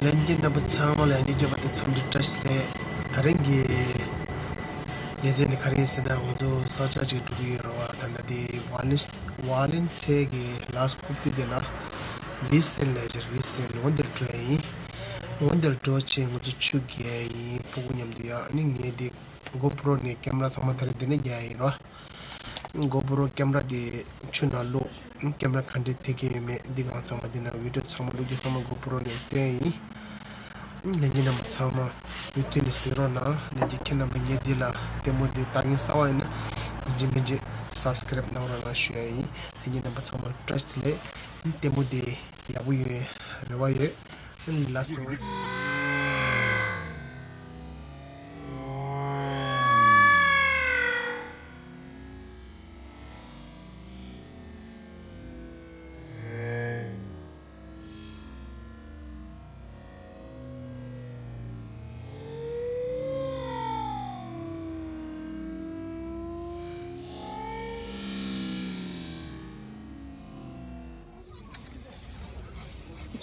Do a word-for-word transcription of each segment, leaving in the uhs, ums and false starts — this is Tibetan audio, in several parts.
ལྷན་རྒྱས་རྣམ་པ་ཚང་མ་ལ་ཡང་བསྐྱར་བ་དང་འཚམས་འདྲི་བཀྲ་ཤིས་བདེ་ལེགས། ད་རིང་གི་ལེ་ཚན་འདི་ག་རེ་ཡིན་ཟེར་ན། ང་ཚོ་ས་ཆ་ཅིག་འགྲོ་གི་ཡོད་རེད་བ། ད་ལྟ་འདི་ཝ་ལན་ཝ་ལན་སི་ཡ་གི་ལཱ་སི་ཁུག་ཏི་དེ་ལ་ཝི་སེན་ལབ་ཡ་ཅིག་ཝི་སེན། འོ་འདིར་འགྲོ་ཡ་ཡིན། འོ་འདིར་འགྲོ་ཆེད་ང་ཚོ་ཆུ་རྐྱལ་ཡིན། ཕྲུ་གུ་མཉམ་དུ་ཡ། ཨ་ནི་ངས་འདི་གོ་པྲོ་ནས་ཀེམ་ར་ཚང་མ་ད་རེས་འདི་ནས་རྒྱག་ཡ་ཡིན་རོ། གོ་པྲོ་ཀེམ་ར་དེ་ཆུ་ནང་བླུགས། ཀེམ་ར་ག་འདྲས་ཐེབས་ཀྱི་ཡོད་མེད་འདི་གང་ཚང་མ། འདི་ན་བི་ཌི་ཡོ་ཚང་མ་བླུགས་རྒྱུ་ཚང་མ་གོ་པྲོ་ནས་བསྟན་ཡིན། ལྷན་རྒྱས་རྣམ་པ་ཚང་མ་མུ་མཐུད་ནས་གཟིགས་རོགས་གནང་། ལྷན་རྒྱས་ཁྱེད་རྣམ་པ་ངའི་འདི་ལ་ལྟད་མོ་འདི་ལྟ་མཁན་གསར་པ་ཡིན་ན་ཡིན་གཅིག་མིན་གཅིག་སབ་སི་ཀ་རེབ་གནང་རོགས་གནང་ཞུ་ཡ་ཡིན། ལྷན་རྒྱས་རྣམ་པ་ཚང་མ་བཀྲ་ཤིས་བདེ་ལེགས། ལྟད་མོ་འདི་ཡག་པོ་ཡོད་རེ་བ་ཡོད། ལགས་སོ།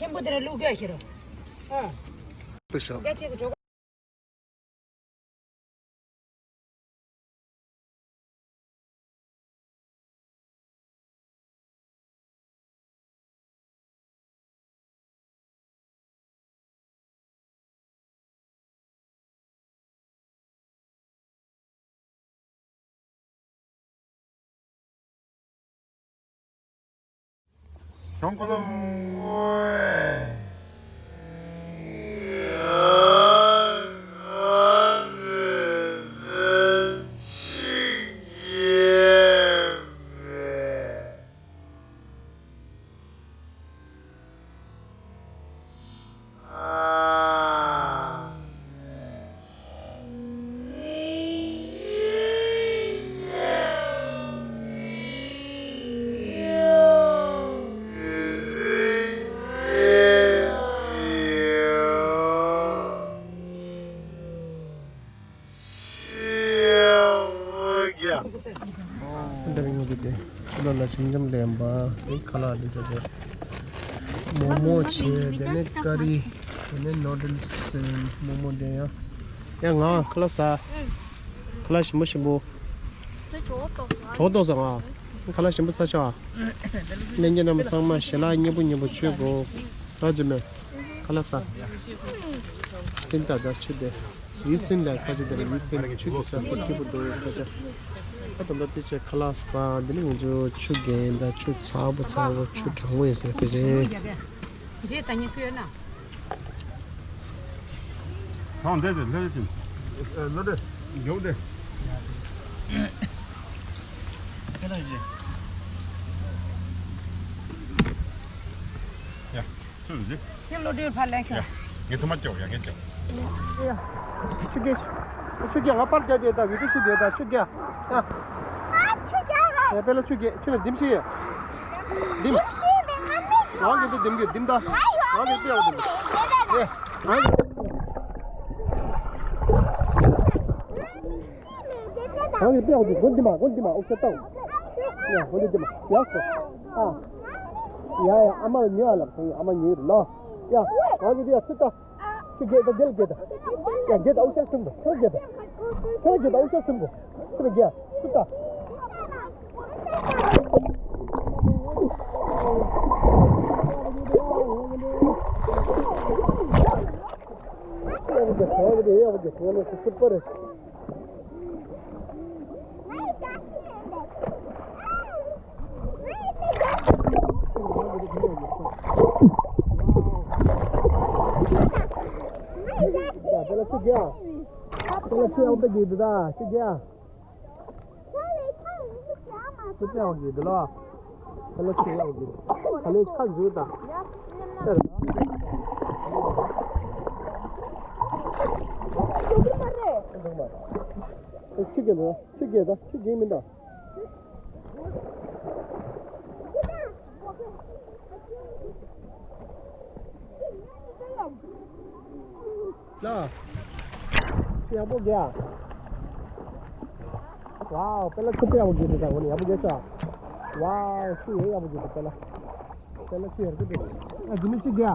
ཆེན་པོ་དེ་ལ་བླུག་རྒྱུ་ཞིག་རོ། ཨ། ཕུ་ཤོ། རྒྱ་ཆེ་ཚེ་གྲོགས། འདིར་ཡོང་གི་དེ་ཕྱི་ལོགས་ལ་ཆམ་ཆམ་ལེན་པ། དེ་ཁ་ལག་དེ་ཚོ་དེ། མོག་མོག་བྱས། དེ་ནས་ཀ་རི། དེ་ནས་ནོ་ཌལ་སི། མོག་མོག་དེ་ཡང་། ཡ་ང་ཁ་ལག་ཟ། ཁ་ལག་ཞིམ་པོ་ཞིམ་པོ། གྲོགས་ཏོག་ཟ། ང་ཁ་ལག་ཞིམ་པོ་ཟ་ཆོག་ཨ། ལྷན་རྒྱས་རྣམས་ཚང་མ་ཞལ་ལག་མཉེས་པོ་མཉེས་པོ་མཆོད་དགོས། ད་ཅི་མེད། ཁ་ལག་ཟ། སེམས་ད་ད་ཆུ་དེ། ཡིད་སེམས་ལ་ས་ཆ་དེར་ཡིད་སེམས་ཆུ་གི་ས་ཁོ་སྐྱིད་པོ་འདུག་ས་ཆ། ད་ད་ལྟ་དེ་ཆེ་ཁ་ལག་ཟ། འདི་ནི་ང་ཚོ་ཆུ་རྒན་ད་ཆུ་ཚ་པོ་ཚ་པོ་ཆུ་གྲང་པོ་ཡིན་ཟེར་དེ་རེད། འདྲེ་ཟ་ཉེ་སུ་ཡོད་ན། ཐང་འདྲེ་དེ་ལྷོད་ཅིང་། ལོ་འདྲེ། མགྱོགས་འདྲེ། ཁྱེད་ལ་ཡིན། ཡ། ཁྱོད་ལོ་དུས་ཕར་ལེན་ཤོག་ངས་ཐུ་མ་སྐྱོག་ཡ་ངས་སྐྱོག་ཆུ་རྒྱལ། ཆུ་རྒྱལ་ང་པར་རྒྱག་དེ་ད་བི་ཏུ་ཤུ་དེ་ད་ཆུ་རྒྱལ། ཡ། ཡ་པེ་ལ་ཆུ་རྒྱལ་ཆུ་ལ་ལྡིམ་ཤི་ཡ། ལྡིམ། ང་གི་འདི་ལྡིམ་གི་ལྡིམ་ད། ང་གི་ལྡིམ་ཡ་ལྡིམ། ཡ། ང་གི། རང་གི་དཔེ་འོག་གི་མགོ་འདི་མ་མགོ་འདི་མ་ཨོ་ཤ་བཏང་། ཡ་མགོ་འདི་འདི་མ་ཡ་སོ། ཨ། ཡ་ཡ་ཨ་མ་ལ་ཉོ་ཨ་ལབ་སོང་ཨ་མ་ཉོ་རུ་ལོ། ཡ་རང་གི་འདི་ཡ་ཚུད་ད། ཁྱོད་རྒྱལ་ད་འདི་ལ་རྒྱལ་ད། ཡ་རྒྱལ་ད་ཨོ་ཤ་སུམ་ད་ཁྱོད་རྒྱལ་ད། ཁྱོད་རྒྱལ་ད་ཨོ་ཤ་སུམ་གོ། ཁྱོད་རྒྱལ་ཚུད་ད། ཡ་རྒྱལ་ད་ཡ་རྒྱལ་ད་ཡ་རྒྱལ་ད་ཡ་རྒྱལ་ད་སུ་པར། ཡ་དེ་ལ་ཆུ་རྒྱག་དེ་ལ་ཆུ་ཡག་པོ་རྒྱག་འདུག་ད་ཆུ་རྒྱག་ཆུ་རྒྱག་འདུག་ལ། དེ་ལ་ཆུ་ཡག་པོ་རྒྱག་ག་ལེ་ཆ་འཇུ་ད། ཆུ་རྒྱག་འདུག་ཆུ་རྒྱག་ད་ཆུ་རྒྱག་མི་འདུག་ལ། ཡག་པོ་རྒྱག་ཝའོ། པེ་ལ་ཆུ་དཔེ་ཡག་པོ་རྒྱག་འདུག་ད་ངོ་ནས་ཡག་པོ་རྒྱག་ཤག་ཝའོ། ཆུ་ཡོད་ཡག་པོ་རྒྱག་འདུག་པེ་ལ། པེ་ལ་ཆུ་ཡར་གི་འདུག་ཨ་ཇི་མི་ཆུ་རྒྱག་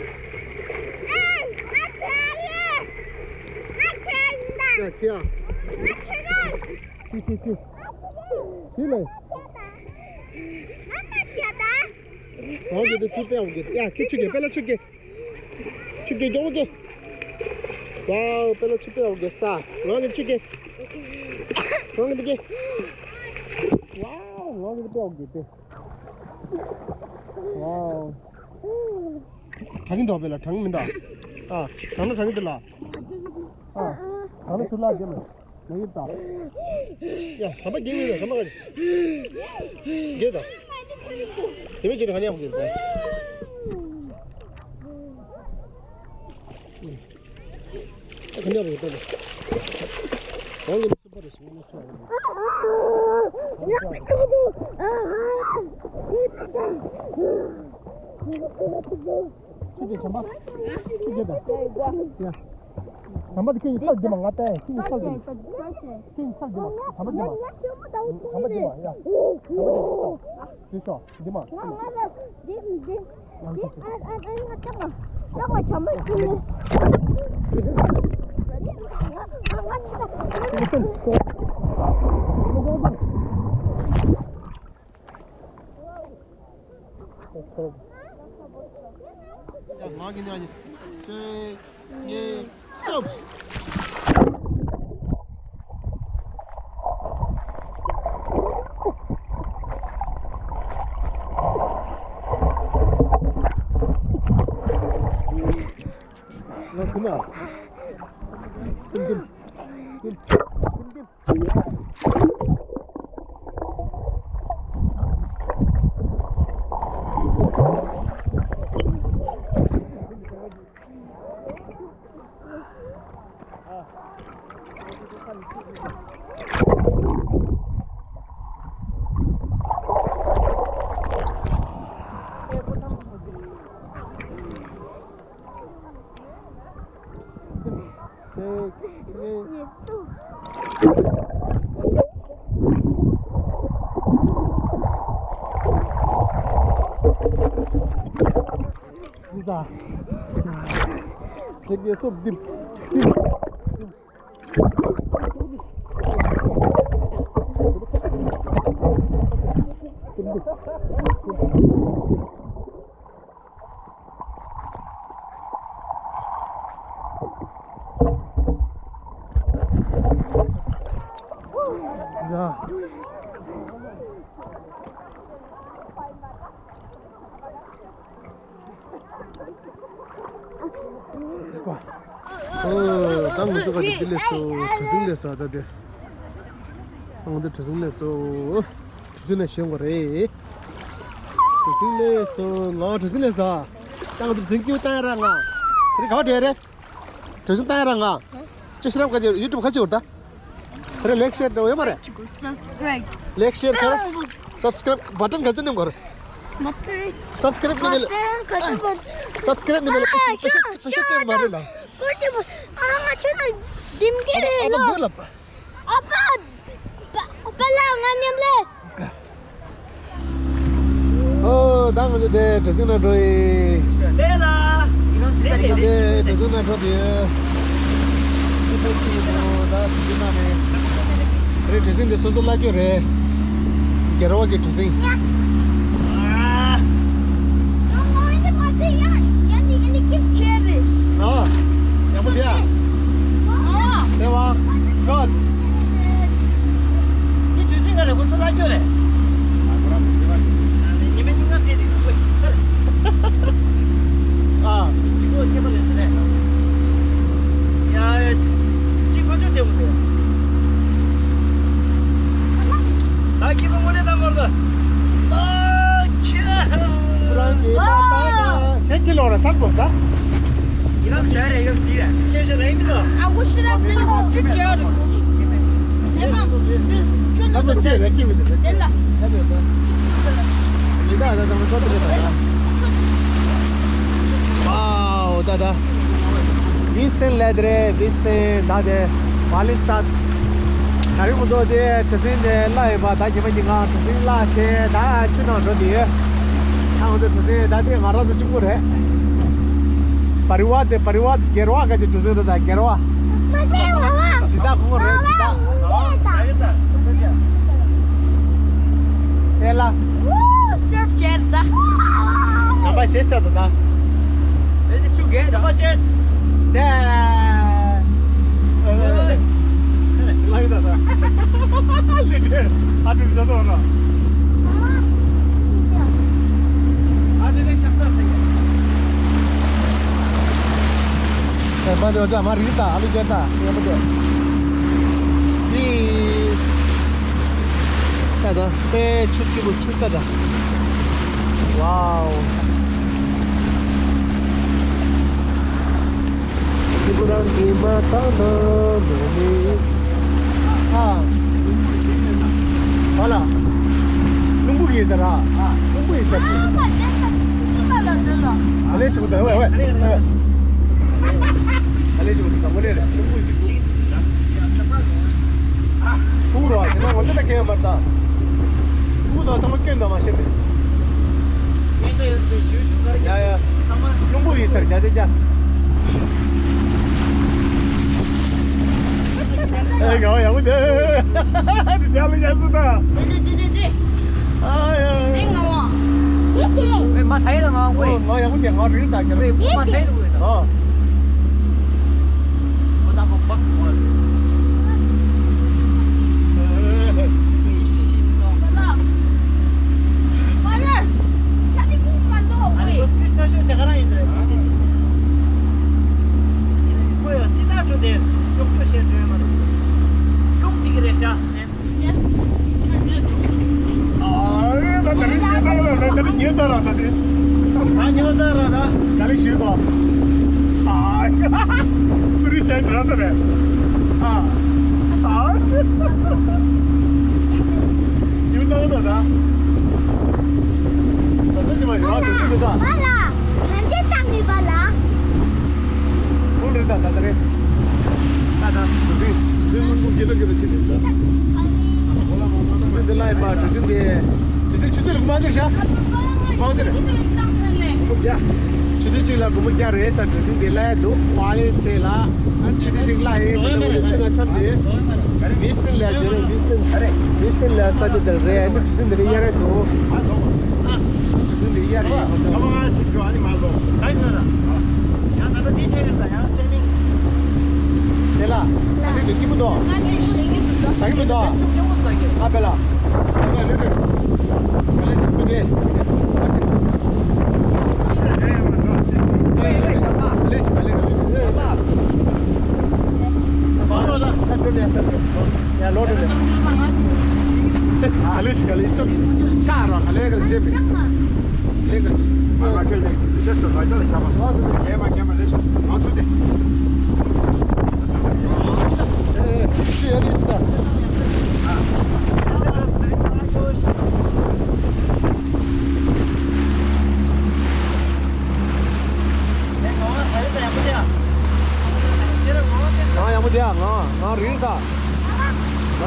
ཡ་ཆེ་ཡ། ཆེ་ཆེ་ཆེ། ཆེ་ལེ། ང་གི་དེ་ཆུ་པེ་འོ་གི། ཡ་ཁྱི་ཆུ་གི་པེ་ལ་ཆུ་གི། ཆུ་གི་གྱོང་གི། ཝའོ་པེ་ལ་ཆུ་པེ་འོ་གི་སྟ། ང་གི་ཆུ་གི། ང་གི་དེ་གི། ཝའོ་ང་གི་དེ་པེ་འོ་གི་དེ། ཝའོ། གྲང་གི་འདུག་པེ་ལ། གྲང་གི་མི་འདུག་ཨ། གྲང་ན་གྲང་གི་འདུག་ལ། ཨ། གྲང་ན་ཆུ་ལ་རྒྱབ་ལ། ལོ་ཡིན་ད། ཡ་ཟམ་པ་རྒྱག་མི་ཡོད། ཟམ་པ་ག་རྒྱག་ད། དེ་བས་ཅི་རེད་ག་ཉག་གི་ད། ཨ་ག་ཉག་གི་ད། གང་གི་སུ་པ་རེ་ཞིག་ན་ཆོག་གི། ཆུ་དེ་ཆམ་པ། ཆུ་དེ་ད། ཡ། ཟམ་པ་དེ་ཁྱེད་ཉིད་ཚར་དེ་མ་ང་ལྟ་ཡ། ཁྱེད་ཉིད་ཚར་དེ་མ། ཁྱེད་ཉིད་ཚར་དེ་མ། ཟམ་པ་དེ་མ། ཟམ་པ་དེ་མ་ཡ། ཟམ་པ་དེ་ཚར་དེ་མ། དེ་ཤོག་དེ་མ། ང་ང་ལ་དེ་དེ་དེ་ཨ་ཨ་ཨ་ང་ལྟ་མ། ལྟ་མ་ཟམ་པ་ཁྱེད་ཉིད། ང་ང་ལྟ་མ། ཡ། ང་གི་ནས་ཨ་ནི། གཅིག་གཉིས། གསུམ། ང་གི་ན། ཏིང་ཏིང་། ཏིང་ཏིང་། ཨོ། ད་ང་ཚོ་ག་དེ་འདི་སླེབས་སོང་། གྲུ་གཟིངས་སླེབས་སོང་། ད་དེ་ང་ཚོ་གྲུ་གཟིངས་སླེབས་སོང་། གྲུ་གཟིངས་ནས་བཞེངས་དགོས་རེད། གྲུ་གཟིངས་སླེབས་སོང་། ང་གྲུ་གཟིངས་སླེབས་སོང་། ད་ང་ཚོ་གྲུ་གཟིངས་ཀྱི་བཏང་ཡ་ར་ང་། དེ་རིང་ག་པར་འགྲོ་ཡ་རེད། གྲུ་གཟིངས་བཏང་ཡ་ར་ང་། ཅེ་ཤི་རམ་ག་ཅེ་ཡུ་ཊུབ་ག་ཅེ་འུར་ད། རེ་ལེག་ཤེར་འདྲ་ཡོད་མ་རེད། Subscribe. ལེག་ཤེར་ག་རེ། Subscribe button ག་ཅེ་ནེམ་གོ་རེ། Button. Subscribe ནེམ་མེད་ལ། Button ག་ཅེ་button. Subscribe ནེམ་མེད་ལ། ཨ་པེ་ཤ་ཤ་ཤ་ཤ་ཤ་མ་རེད་ལ། ཀོ་ཅེ་མ། ཨ་ང་ཁྱོད་ལ་འདེམ་གི་རེད་ལོ། ཨ་པེ་ལ་ང་ནེམ་ལེ། ཨོ། ད་ང་ཚོ་དེ་གྲུ་གཟིངས་ནང་འགྲོ་ཡི། དེ་ལ། དེ་གྲུ་གཟིངས་ནང་འགྲོ་དུས། ཅི་ཐུབ་ཀྱི་འདུག་ད་གྲུ་གཟིངས་ནང་ནས། རེད། གྲུ་གཟིངས་འདི་སོ་སོ་བླ་སྐྱོ་རེད། རྒྱལ་བ་གི་གྲུ་གཟིངས། ཨ། ཡག་པོ་འདུག་ཡ། ཨ། དེ་བ། ཤོད། འདི་གྲུ་གཟིངས་ག་རེ། ཁོ་ཚོ་བླ་སྐྱོ་རེད། Wow, da, da. Wissen Ledre, Wissen, da, de, Balisat. Kari mudo de, Chesin de, la, eba, da, jima, jima, Chesin la, che, da, chu, na, ro, de. ཨ་ང་ཚོ་གྲུ་གཟིངས་ད་ལྟའི་ང་རང་ཚོ་གཅིག་པུ་རེད། པ་རི་བ་དེ་པ་རི་བ་སྒེར་བ་ག་ཅིག་གྲུ་གཟིངས་རེད་ད་སྒེར་བ། མ་དེ་བ་བ། ཇི་ལྟ་ཁོ་རེད་ཇི་ལྟ། ཨེ་ལ། ཨུ་སར་ཕ་བྱས་ད། བྱམས་པ་ཞེས་བྱ་དང་ད། ཨེ་ལ་ཤུ་གེ་བྱམས་པ་བྱས། ཅེ། ཨེ། ལ་ཡི་ད་ད། ལི་ཏྲེ། ཨ་ཏྲེ་བྱ་དང་ན། ཨ་ཏྲེ་ལེ་ཆགས་ས་ཟེར། ཨེ་མ་དེ་འོ་ད་མ་རི་ད་ཨ་ལི་ཀྱེ་ད་ཡ་མ་དེ། པིས། ད་ད་པེ་ཆུ་སྐྱིད་པོ་ཆུ་ད་ད། ཝའོ། ཁྱེད་རང་གིས་མ་བཏང་ན་མི་ནི། ཨ། ཨ་ལ། རླུང་བུ་ཡིན་ཟེར་ར། རླུང་བུ་ཡིན་ཟེར། ཨ་ལས་ཆུང་དང་ཝེ་ཝེ། ཨ་ལས་ཆུང་དང་ངོ་ལས་རེད་རླུང་བུ་ཅིག་འདུག་ཨུ་རོ་དེ་ན་ངོ་དེ་ད་གས་མར་ད། ཨུ་དང་ཚང་མ་སྐྱོན་དང་མ་ཤེས་པས། ཡ་ཡ། རླུང་བུ་ཡིན་ཟེར་བརྒྱ་ཆ་བརྒྱ། ཨེ་ང་ཡག་པོ་འདུག་འདི་ཅག་ལ་ཡག་སུ་ད། དེ་དེ་དེ་དེ་དེ། ཨ་ཡ། དེ་ང་བ། དེ་ཆེ། ཨེ་མ་ཚ་ཡི་ལ་ང་དབང་གོ་ཨེ། ང་ཡག་པོ་འདུག་ང་རིལ་ད་ཁྱེར། ཨེ་མ་ཚ་ཡི་ལ་དབང་གོ་ཨེ། ཨ། ཁོ་ད་ཁོ་བག་གོ་ཨ། ཨ་ད་ད་རིང་ཉེ་ས་ར་ད་དེ། ད་ཉེ་ས་ར་ད། ག་ལེ་ཞུས་དོ། ཨ། ཀུ་རི་ཤན་འདྲ་ས་རེད། ཨ། ཨ། ཡུལ་ནང་ད་ད། ད་ཚོད་ཅི་མ་ཡོད་ཨ་དུ་ཅི་དུ་ད། ཁོང་རེད་ད་ད་ད་རེད། ད་ད་དུ་ཟིན་ཟིན་ལུང་པོ་སྐད་གྲགས་སྐད་གྲགས་ཆེ་རེད་ད། ཟིན་དེ་ལ་ཡིན་པ་དུ་ཟིན་དེ། དུ་ཟིན་ཆུ་ཚོད་ལུང་མ་དེར་བཞག་མ་དེར། དགུ་བརྒྱ། ཆུ་ཚོད་གཅིག་ལ་དགུ་མོ་བརྒྱ་རེད་ས་དུ་ཟིན་དེ་ལ་འདུག་ཝ་ཡེ་ཚེ་ལ། ཨ་ཆུ་ཚོད་གཅིག་ལ་ཡིན་ད་ཆུ་ལ་འཆམ་དེ། ཝི་སིན་ལ་ཇེ་རེ་ཝི་སིན། ཝི་སིན་ལ་ས་ཆ་དེར་རེད་ཨ་ནི་དུ་ཟིན་དེ་རེད་ཡ་རེད་འདུག་དུ་ཟིན་དེ་ཡ་རེད་འདུག་དེ་ལ། ཨ་ནི་དེ་སྐྱིད་པོ་འདུག་ང་དེ་ཤེས་ཀྱི་འདུག་ད། ཆགས་ཀྱི་མི་འདུག་ཨ་པེ་ལ། ཨ་པེ་ལ་ལེ་ལེ། ཨ་ལེ་སི་ཀུ་ཅེ། ཨ་ལེ་སི་ཀུ་ཅེ། ཡ་ལོ་དེ་ལེ། ཨ་ལེ་སི་ཀ་ལེ་སི་ཀ་ལེ་སི་ཀ་ལེ། ལེ་ཀ་ལེ། ལེ་ཀ་ལེ། ང་ཡག་པོ་བྱས། ང་ང་རིལ་ད། ང་བ།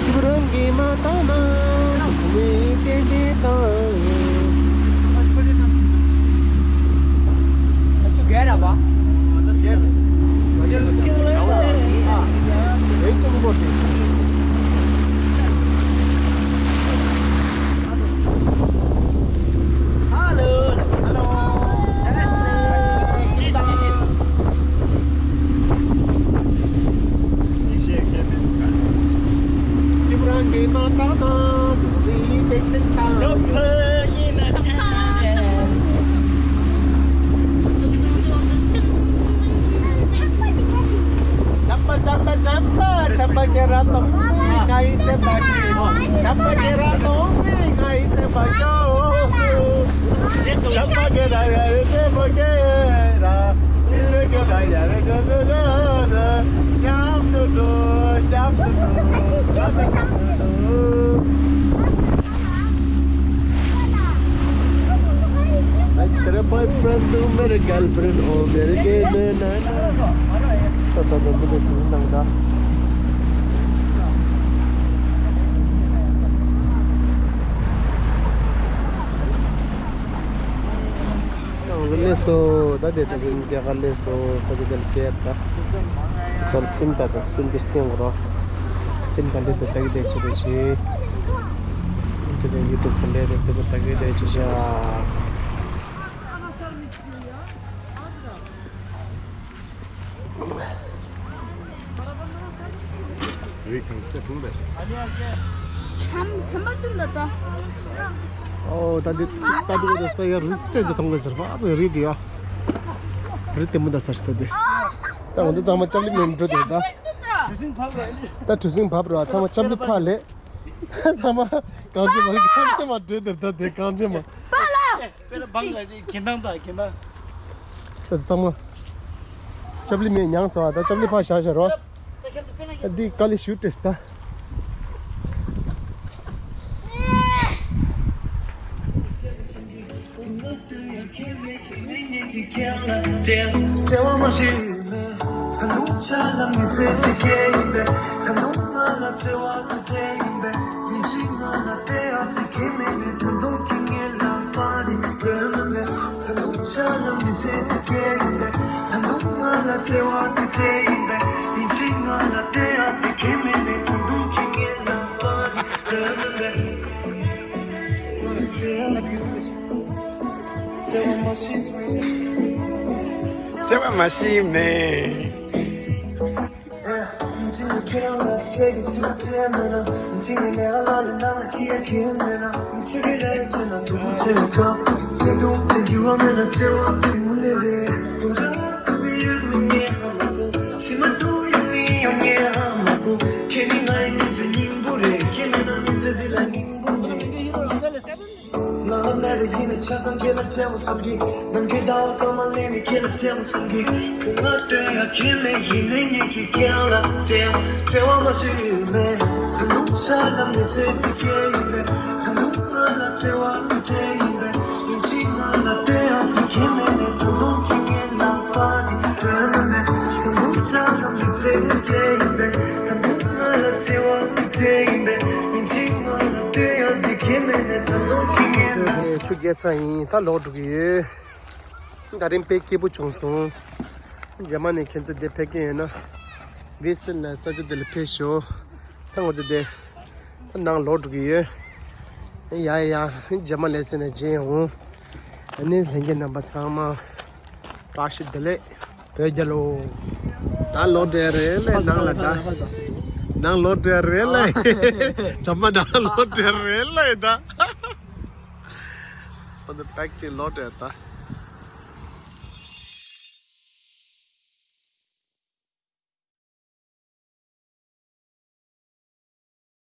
ཁྱེད་རང་གིས་མ་བཏང་ན་མི་ཏན་ཏན་བཏང་། Chapa kera no me ngai se pa yo. Chapa kera ya se pa kera. Se kera ya se kera. Jam to do, jam to do, jam to do. Like तेरा बॉयफ्रेंड तू मेरे गर्लफ्रेंड ओ मेरे के नैना। ད་ད་ད་འདི་འདྲ་དུས་ནང་ད། ང་ཚོ་སླེབས་སོང་། ད་དེ་དུས་རྒྱ་གར་སླེབས་སོང་། ས་ཆ་དེར་སླེབས་ད། ཚོར་སིམ་ད་ད་སིམ་དེ་སྟེང་རོ། སིམ་ད་འདི་དུ་ད་གི་དེ་ཆེ་དེ་ཆེ། ཁྱེད་ཚོ་ཡུ་ཊུབ་ག་འདྲ་རེད་དེ་པོ་ད་གི་དེ་ཆེ་ཤ། རི་གང་ཚེ་ཐུང་བས། ཆམ་ཆམ་པ་ཐུང་ད་ད། ཨོ་ད་འདི་ད་འདི་ད་ས་ཡ་རི་རྩེ་འདི་མཐོང་གི་ཟེར་བ་ཨ་རི་འདི་ཡ། རི་དེ་མོ་ད་སར་ས་འདི། ད་འོ་འདི་ཚང་མ་ལྕགས་ལི་མེན་འགྲོ་དེ་ད། ད་གྲུ་གཟིངས་བབས་ར་ཚང་མ་ལྕགས་ལི་ཕ་ལེ། ཚང་མ་གང་ཅི་མ་གང་ཅི་མ་འགྲོ་དེ་ད་དེ་གང་ཅི་མ། དཔེ་ལ་བང་ལ་གྱེན་ཐང་དང་གྱེན་ཐང་། ད་གཙང་མ། ལྕགས་ལི་མེ་མྱངས་སོང་ཨ། ད་ལྕགས་ལི་ཕར་བཞག་བཞག་རོ། ད་འདི་དཀའ་ལས་ཞུ་སྤྲད་ད། བརྩེ་བ་མ་ཤེས་མེད། ད་དུང་ཆ་ལ་མི་ཚེ་འདི་སྐྱེལ་ཡིན་པས། ད་དུང་ང་ལ་བརྩེ་བ་འདི་སྤྲད་ཡིན་པས། ཡིན་གཅིག་ང་ལ་བལྟས་ཡ་འདི་ཁྱད་མེད་ནས། ད་དུང་ཁྱེད་ངའི་ལག་པ་འདི་སྟོན་པས། ད་དུང་ཆ་ལ་མི་ཚེ་འདི་སྐྱེལ་ཡིན་པས། ད་དུང་ང་ལ་བརྩེ་བ་འདི་སྤྲད་ཡིན་པས། ཡིན་གཅིག་ང་ལ་བལྟས་ཡ་འདི་ཁྱད་མེད་ནས། ད་དུང་ཁྱེད་ངའི་ལག་པ་འདི་སྟོན་པས། བརྩེ་བ་མ་ཤེས་མེད། བརྩེ་བ་མ་ཤེས་མེད། ང་ལ་མེད་པ་ཡིན་ན་ཆ་ཚང་ཁྱེད་ལ་སྤྲད་པ་བསམ་གི། ནམ་མཁའི་ཟླ་བ་སྐར་མ་ལེན་ནས་ཁྱེད་ལ་སྤྲད་པ་བསམ་གི། ང་སྟོན་ཡ་ཁྱེད་མེད་ཡིན་ནའི་ངེད་ཀྱིས་ཁྱེད་རང་ལ་སྤྲད། བརྩེ་བ་མ་ཤེས་མེད། ད་དུང་ཆ་ལ་མི་ཚེ་འདི་སྐྱེལ་ཡིན་པས། ད་དུང་ང་ལ་བརྩེ་བ་འདི་སྤྲད་ཡིན་པས། ཡིན་གཅིག་ང་ལ་སྟོན་ཡ་འདི་ཁྱེད་མེད་ནས། ད་དུང་ཁྱེད་ངའི་ལག་པ་འདི་སྟོན་མེད། ད་དུང་ཆ་ལ་མི་ཚེ་འདི་སྐྱེལ་ཡིན་པས། ད་དུང་ང་ལ་བརྩེ་བ་འདི་སྤྲད་ཡིན་པས། ཡིན་གཅིག་ང་ལ་སྟོན་ཡ་འདི་ཁྱེད་མེད་ནས། ད་དུང་ཁྱེད་ངའི་ལག་ཆུ་རྒྱས་ཚར་ཡིན། ད་ལོག་འགྲོ་གི་ཡོད། ད་རིང་དཔེ་སྐྱིད་པོ་བྱུང་སོང་། རྗེས་མ་ནས་ཁྱེད་ཚོ་འདིར་ཕེབས་ཀྱི་ཡོད་ན། ཝི་སི་ལ་ས་ཆ་འདི་ལ་ཕེབས་ཤོག་ད་ང་ཚོ་འདི་ད་ནང་ལོག་འགྲོ་གི་ཡོད། ཡ་ཡ་ཡ། རྗེས་མ་ལས་ཚེ་ནས་མཇལ་ཡོང་། ཨ་ནི་ལྷན་རྒྱས་རྣམ་པ་ཚང་མ་བཀྲ་ཤིས་བདེ་ལེགས། བོད་རྒྱལ་ལོ། ད་ལོག་འགྲོ་ཡ་རེད་ལེ་ནང་ལ་ད། ནང་ལོག་འགྲོ་ཡ་རེད་ལེ། རྗེས་མ་ནང་ལོག་འགྲོ་ཡ་རེད་ལེ་ད། ཁོ་ཚོ་པེག་ཅིག་ལོག་འགྲོ་ཡ་ད།